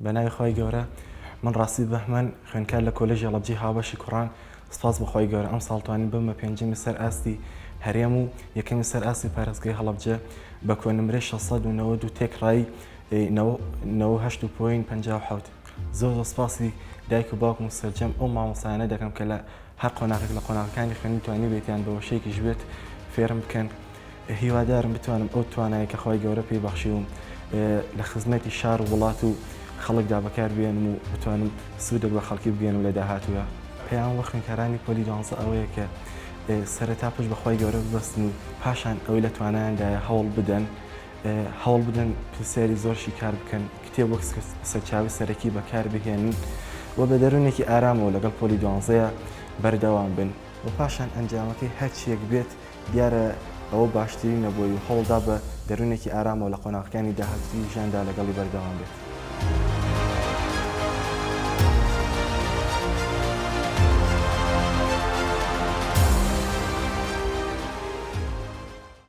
بەناوی خوای گەورە من ڕاستی بەهمەن خوێندکار لە کۆلێژی هەڵەبجەی هاوبەشی کوڕان سپاس بۆ خوای گەورە ئەمساڵ توانیم ببمە پێنجەمی سەر ئاستی هەرێم و یەکەمی سەر ئاستی پارێزگای هەڵەبجە بە کۆنمرەی 690 و تێکڕای 98.57 زۆر زۆر سپاسی دایک و باوکم و سەرجەم ئەو مامۆستایانە دەکەم کە لە هەر قۆناغێک لە قۆناغەکانی خوێندن توانیبێتیان بە وشەیەکیش بێت فێرم بکەن. هیوادارم بتوانم ئەو توانایەی کە خوای گەورە پێی بەخشیوم لە خزمەتی شار و وڵات و خەڵکدا بەکار بێنم و بتوانم سوودێک بە خەڵکی بگەیەنم لە داهاتوودا. پەیام بۆ خوێندکارانی پۆلی دوانزە ئەوەیە کە سەرەتا پشت بە خوای گەورە ببەستن و پاشان ئەوەی لە توانایاندایە هەوڵ بدەن، هەوڵ بدەن پرسیاری زۆر شیکار بکەن، کتێب وەک سەرچاوەی سەرەکی بەکار بهێنن و بە دەروونێکی ئارامەوە لەگەڵ پۆلی دوانزەیا بەردەوام بن و پاشان ئەنجامەکەی هەرچییەک بێت دیارە ئەوە باشترینە بۆی و هەوڵدا بە دەروونێکی ئارامەوە لە قۆناغەکانی داهاتووی ژیاندا لەگەڵی بەردەوام بێت.